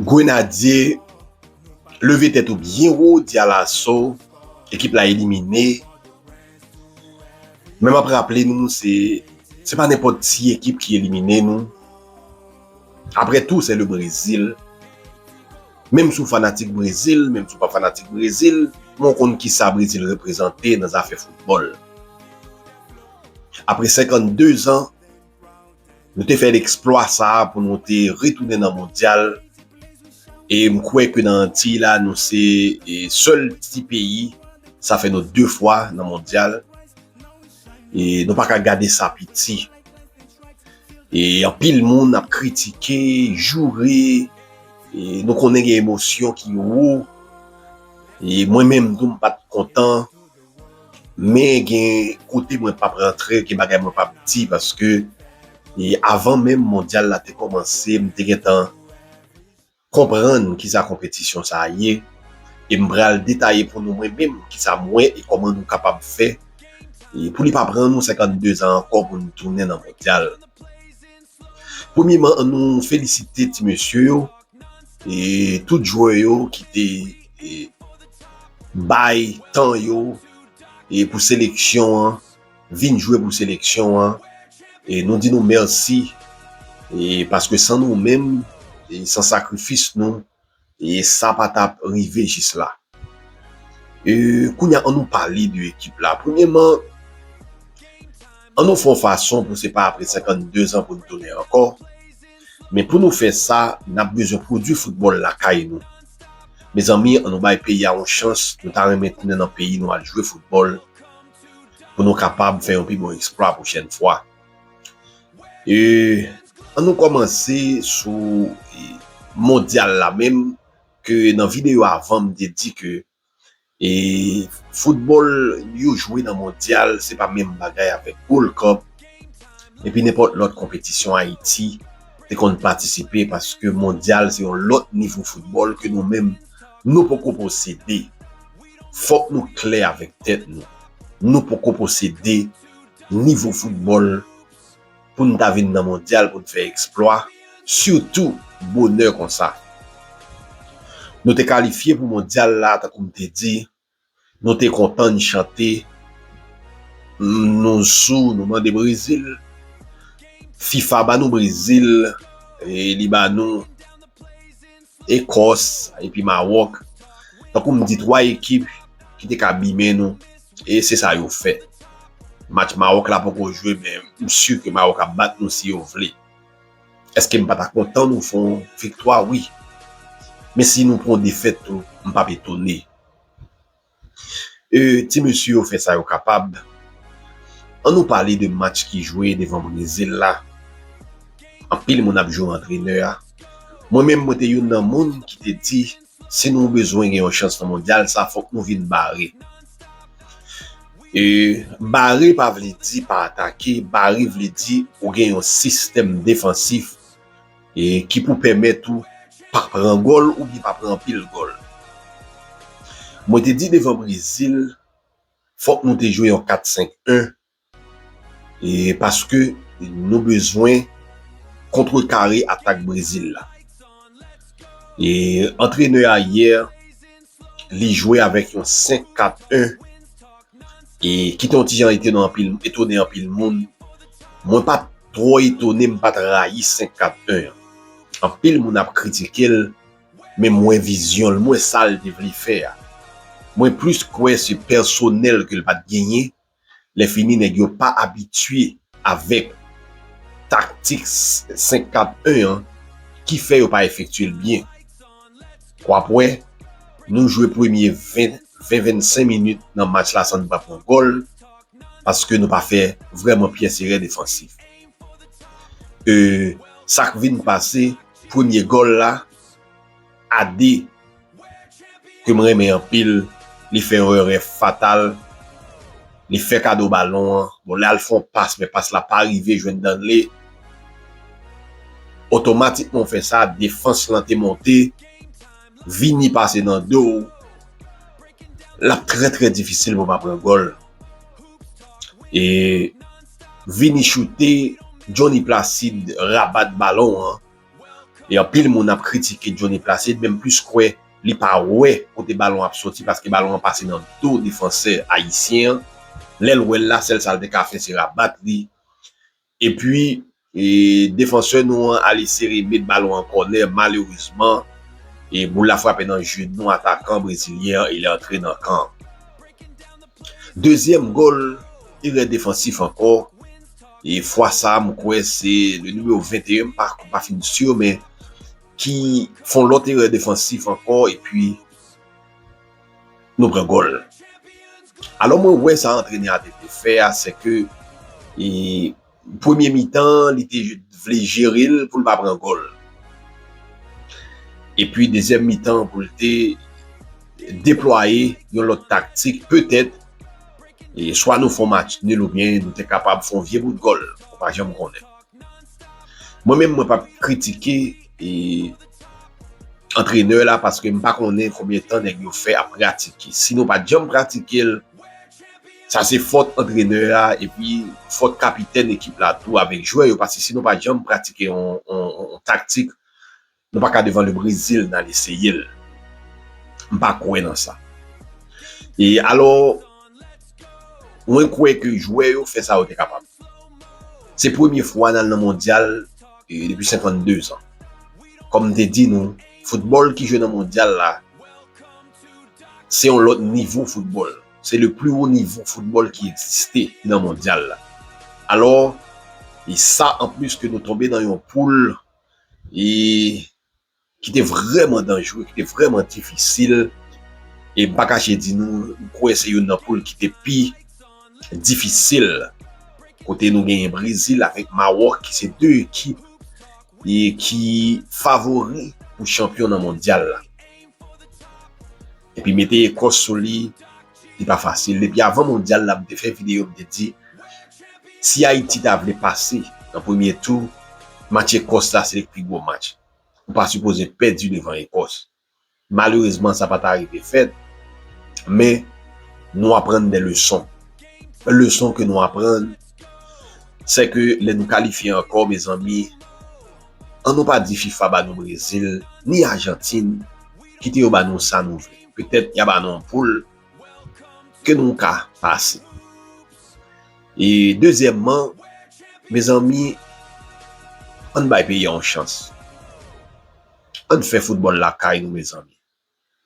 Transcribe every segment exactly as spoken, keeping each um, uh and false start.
Grenadye, leve tèt ou byen wo, Dialaso, ekip la elimine. Men m ap raple nou, se, se pa nenpòt ti ekip ki elimine nou. Après tout, c'est le Brésil. Menm si w fanatik Brezil, menm si w pa fanatik Brezil, men w konn kisa Brezil reprezante nan zafè foutbòl. Apre senkannde zan, nou te fè eksplwa sa a pou nou te retounen nan mondyal. E m kwè ke nan Antiy la, nou se, e, sèl ti peyi, sa fè nou de fwa nan mondyal. E nou pa ka gade sa piti. E anpil moun ap kritike, joure, e nou konnen gen emosyon ki wo. E mwen menm tou, m pa t kontan, men gen kote mwen p ap rantre, gen bagay mwen p ap di, paske, e avan menm mondyal la te kòmanse, m te gentan konprann kisa konpetisyon sa a ye, e m pral detaye pou nou mwen menm kisa m wè e kòman nou kapab fè, e pou li pa pran nou senkannde zan ankò pou nou tounen nan mondyal. Premyeman, an nou felisite ti mesye yo, e tout jwè yo ki te, e, bay tan yo, e pou seleksyon an, vin jwe pou seleksyon an. E nou di nou mèsi, e paske san nou menm, e san sakrifis nou, e sa pa t ap rive jis la. E kounye a, an nou pale de ekip la. Premyeman, an nou fè yon fason pou se pa apre senkannde zan pou nou tounen ankò. Men pou nou fè sa, n ap bezwen pwodui foutbòl lakay nou. Mezanmi, an nou bay peyi a yon chans, nou ta renmen tounen nan peyi nou al jwe foutbòl pou nou kapab fè yon pi bon eksplwa pwochèn fwa. E an nou kòmanse sou, e, mondyal la menm, ke nan videyo avan m te di ke, e, foutbòl yo jwe nan mondyal, se pa menm bagay avèk Gold Cup, epi nenpòt lòt konpetisyon Ayiti te konn patisipe, paske mondyal se yon lòt nivo foutbòl ke nou menm nou poko posede. Fòk nou klè avèk tèt nou. Nou poko posede nivo foutbòl pou n ta vin nan mondyal, pou n fè eksplwa, sitou bonè konsa. Nou te kalifye pou mondyal la, tankou m te di, nou te kontan, n chante, nou sou, nou mande Brezil, fifa ba nou Brezil, e li ba nou Ekòs, epi Mawòk. Tankou m di, twa ekip ki te ka bimen nou, e se sa yo fè. Match Mawòk la poko jwe, men m si ke Mawòk ap bat nou si yo vle. Èske m pa ta kontan nou fè yon viktwa? Wi. Men si nou pran defèt tou, m p ap etone. E, ti mesye yo fè sa yo kapab. An nou pale de match ki jwe devan Brezil la. Anpil moun ap joure antrenè a. Mwen menm, mwen te youn nan moun ki te di, si nou bezwen gen yon chans nan mondyal sa, fòk nou vin bare. E bare pa vle di pa atake, bare vle di ou gen yon sistèm defansif e ki pou pèmèt ou pa pran gòl oubyen pa pran anpil gòl. Mwen te di devan Brezil, fòk nou te jwe yon kat senk en, e paske nou bezwen kontrekare atak Brezil la. E antrenè a yè, li jwe avèk yon senk kat en, e ki te yon ti jan etone anpil, etone anpil moun. Mwen pa t twò etone, m pa t rayi senk kat en an. Anpil moun ap kritike l, men m wè vizyon l, m wè sa l te vle fè a. Mwen plis kwè se pèsonèl ke l pa t genyen, lè fini nèg yo pa abitye avèk taktik senk kat en an ki fè yo pa efektye l byen. W ap wè, nou jwe premye ven, ven, vennsenk minit nan match la san n pa pran gòl, paske nou pa fè vrèman pyès erè defansif. E sa k vin pase, premye gòl la, Ade, ke m renmen anpil, li fè yon erè fatal, li fè kado balon an. Bon, lè al fè yon pas, men pas la pa rive jwenn Danley. Otomatikman w fè sa, defans lan te monte, Vini pase nan do w. L ap trè, trè difisil pou w pa pran gòl. E Vini choute, Johnny Placide rabat balon an. E anpil moun ap kritike Johnny Placide, men m plis kwè li pa wè kote balon ap soti paske balon an pase nan do defansè ayisyen an. Lè l wè l la, sèl sa l te ka fè se rabat li. Epi, e, defansè nou an al eseye met balon an kònè, malerezman, e boul la frape nan jenou atakan brezilyen an e li antre nan kan. Dezyèm gòl, erè defansif ankò. E fwa sa, m kwè se le nimewo venteyen, m pa, m pa fin si, men ki fè yon lòt erè defansif ankò, epi nou pran gòl. Alò, mwen wè sa antrenè a te vle fè a, se ke, e, premye mitan, li te vle jere l pou l pa pran gòl. Epi, dezyèm mitan, pou l te deplwaye yon lòt taktik, petèt, e swa nou fè yon match nil oubyen nou te kapab fè yon vye bout gòl. Ou pa janm konnen. Mwen menm, mwen p ap kritike, e, antrenè la paske m pa konnen konbyen tan nèg yo fè ap pratike. Si nou pa t janm pratike l, sa se fòt antrenè a, epi fòt kapitèn ekip la tou avèk jwè yo, paske si nou pa t janm pratike yon, yon, yon, yon taktik, nou pa ka devan le Brezil n al eseye l. M pa kwè nan sa. E alò, mwen kwè ke jwè yo fè sa yo te kapab. Se premye fwa n al nan mondyal, e, depi senkannde zan. Kòm m te di nou, foutbòl ki jwe nan mondyal la, se yon lòt nivo foutbòl. Se le pli wo nivo foutbòl ki egziste nan mondyal la. Alò, e sa anplis ke nou tonbe nan yon poul, e ki te vrèman danjere, ki te vrèman difisil. E m pa kache di nou, m kwè se youn nan poul ki te pi difisil. Kote nou genyen Brezil avèk Mawòk, ki se de ekip e ki favori pou chanpyon nan mondyal la. Epi mete Ekòs sou li, li pa fasil. Depi avan mondyal la, m te fè videyo, m te di, si Ayiti ta vle pase nan premye tou, match Ekòs la se pi gwo match. Ou pa sipoze pèdi devan Ekòs. Malerezman, sa pa ta rive fèt, men nou aprann de leson. Leson ke nou aprann, se ke lè nou kalifye ankò, mezanmi, an nou pa di FIFA ba nou Brezil, ni Ajantin, kite yo ba nou sa nou vle. Petèt, y a ba nou yon poul ke nou ka pase. E dezyèmman, mezanmi, ann bay peyi a yon chans. Ann fè foutbòl lakay nou, mezanmi.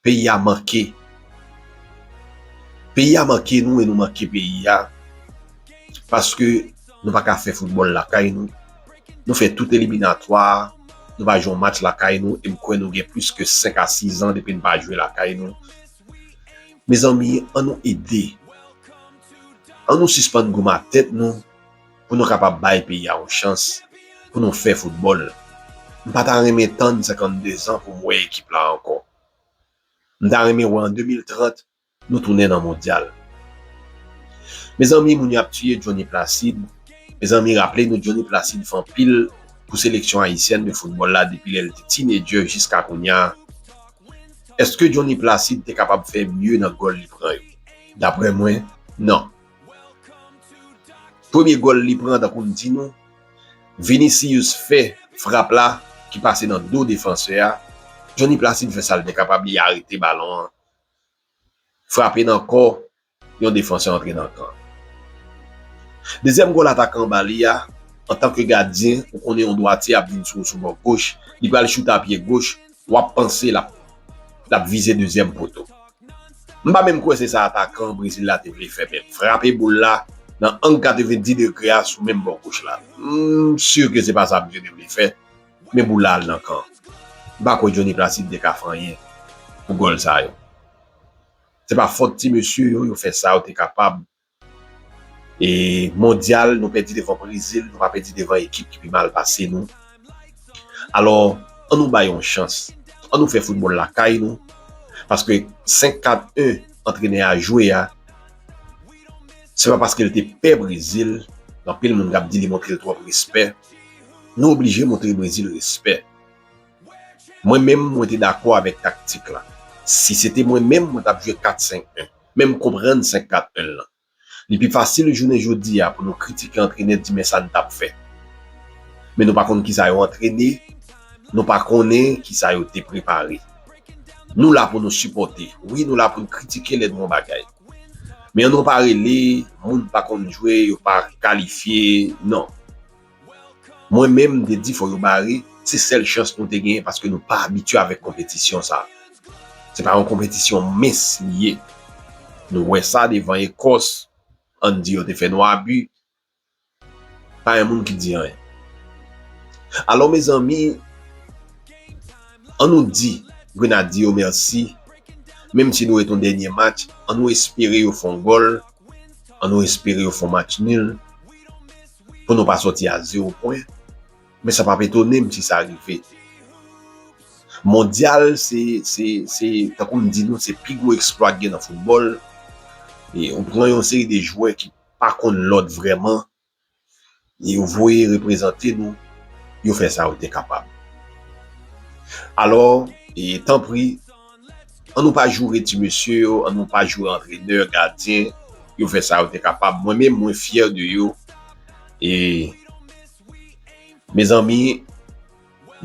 Peyi a manke. Peyi a manke nou e nou manke peyi a. Paske nou pa ka fè foutbòl lakay nou. Nou fè tout eliminatwa, nou pa jwe yon match lakay nou, e m kwè nou gen plis ke senk a sis zan depi n pa jwe lakay nou. Mezanmi, ann nou ede. Ann nou sispann goumen ak tèt nou pou nou kapab bay peyi a yon chans pou nou fè foutbòl. M pa ta renmen tann senkannde zan pou m wè ekip la ankò. M ta renmen wè an de mil trant, nou tounen nan mondyal. Mezanmi, moun yo ap tiye Johnny Placide. Mezanmi, raple nou, Johnny Placide fè anpil pou seleksyon ayisyèn de foutbòl la depi lè l te teenager jiska kounye a. Èske Johnny Placide te kapab fè mye nan gòl li pran yo? Daprè mwen, non. Premye gòl li pran, tankou m di nou, Vinicius fè frap la ki pase nan do defansè a. Johnny Placide fè sa l te kapab, li arete balon an, frape nan kò yon defansè antre nan kan. Dezyèm gòl atakan ba li a, antanke gadyen, ou konnen yon dwatye ap vin sou ou sou bò goch, li pral choute a pye goch, w ap panse l ap, l ap vize dezyèm poto. M pa menm kwè se sa atakan Brezil la te vle fè menm. Frape boul la nan ang katrevendi degre a sou menm bò goch la. M si ke se pa sa misye te vle fè, men boul la al nan kan. M pa kwè Johnny Placide te ka fè anyen pou gòl sa yo. Se pa fòt ti mesye yo, yo fè sa yo te kapab. E mondyal, nou pèdi devan Brezil, nou pa pèdi devan ekip ki pi mal pase nou. Alò, ann nou bay yon chans. Ann nou fè foutbòl lakay nou. Paske senk kat en antrenè a jwe a, se pa paske l te pè Brezil, anpil moun k ap di li montre l twòp respè. Nou oblije montre Brezil respè. Mwen menm, mwen te dakò avèk taktik la. Si se te mwen menm, mwen t ap jwe kat senk en. Men m konprann senk kat en lan. Li pi fasil jounen jodi a pou nou kritike antrenè, di men sa n t ap fè. Men nou pa konn kisa yo antrene, Nou pa konnen kisa yo te prepare. Nou la pou nou sipòte. Wi, nou la pou n kritike lè nou wè yon bagay. Men ann nou pa rele moun pa konn jwe, yo pa kalifye, non. Mwen menm, m te di fò yo bare, se sèl chans nou te genyen paske nou pa abitye avèk konpetisyon sa. Se pa yon konpetisyon mens li ye. Nou wè sa devan Ekòs, ann di yo te fè nou abi, pa gen moun ki di anyen. Alò, mezanmi, ann nou di Grenadye yo mèsi, menm si nou ret yon dènye match, ann nou espere yo fè yon gòl, ann nou espere yo fè yon match nil, pou nou pa sòti a zewo pwen. Men sa p ap etone m si sa rive. Mondyal, se, se, se, tankou m di nou, se pi gwo eksplwa k gen nan foutbòl. E ou pran yon seri de jwè ki pa konn lòd vrèman, e yo voye reprezante nou, yo fè sa yo te kapab. Alò, e tanpri, ann nou pa joure ti mesye yo, ann nou pa joure antrenè, gadyen, yo fè sa yo te kapab. Mwen menm, mwen fyè de yo. E, mezanmi,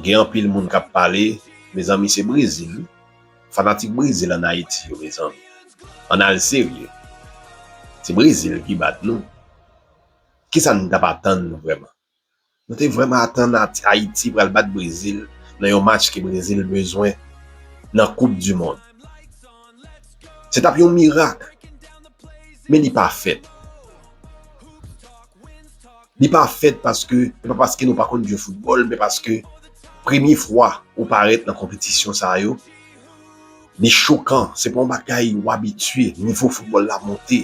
gen anpil moun k ap pale, mezanmi, se Brezil, wi. Fanatik Brezil ann Ayiti yo, mezanmi. Ann al serye. Se Brezil ki bat nou. Kisa n t ap atann nou vrèman? Nou te vrèman atann Ayiti pral bat Brezil nan yon match ke Brezil bezwen nan Koup di Mond. Se t ap yon mirak. Men li pa fèt. Li pa fèt paske, se pa paske nou pa konn jwe foutbòl, men paske premye fwa ou parèt nan konpetisyon sa yo, li chokan, se pa yon bagay ou abitye, nivo foutbòl la monte.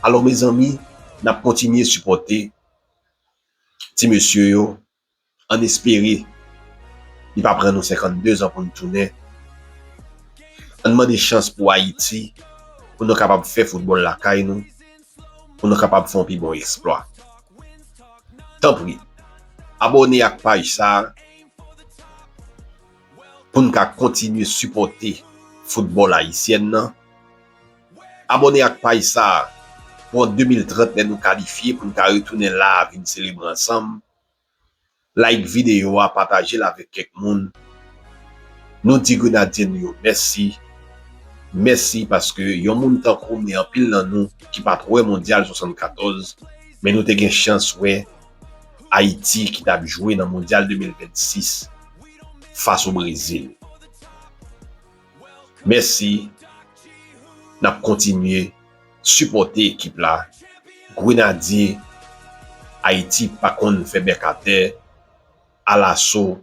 Alò, mezanmi, n ap kontinye sipòte ti mesye yo, ann espere li pa pran nou senkannde zan pou n tounen. Ann mande chans pou Ayiti, pou nou kapab fè foutbòl lakay nou, pou nou kapab fè yon pi bon eksplwa. Tanpri, abòne ak paj sa a pou n ka kontinye sipòte foutbòl ayisyèn nan. Abòne ak paj sa a pou an de mil trant, lè nou kalifye, pou n ka retounen la a vin selebre ansanm. Like videyo a, pataje l avèk kèk moun. Nou di Grenadye nou yo mèsi. Mèsi paske yon moun tankou m e anpil nan nou ki pa t wè Mondyal swasannkatòz, men nou te gen chans wè Ayiti ki t ap jwe nan Mondyal de mil vennsis fas o Brezil. Mèsi. N ap kontinye sipòte ekip la. Grenadye Ayiti pa konn fè bèk atè. Alaso,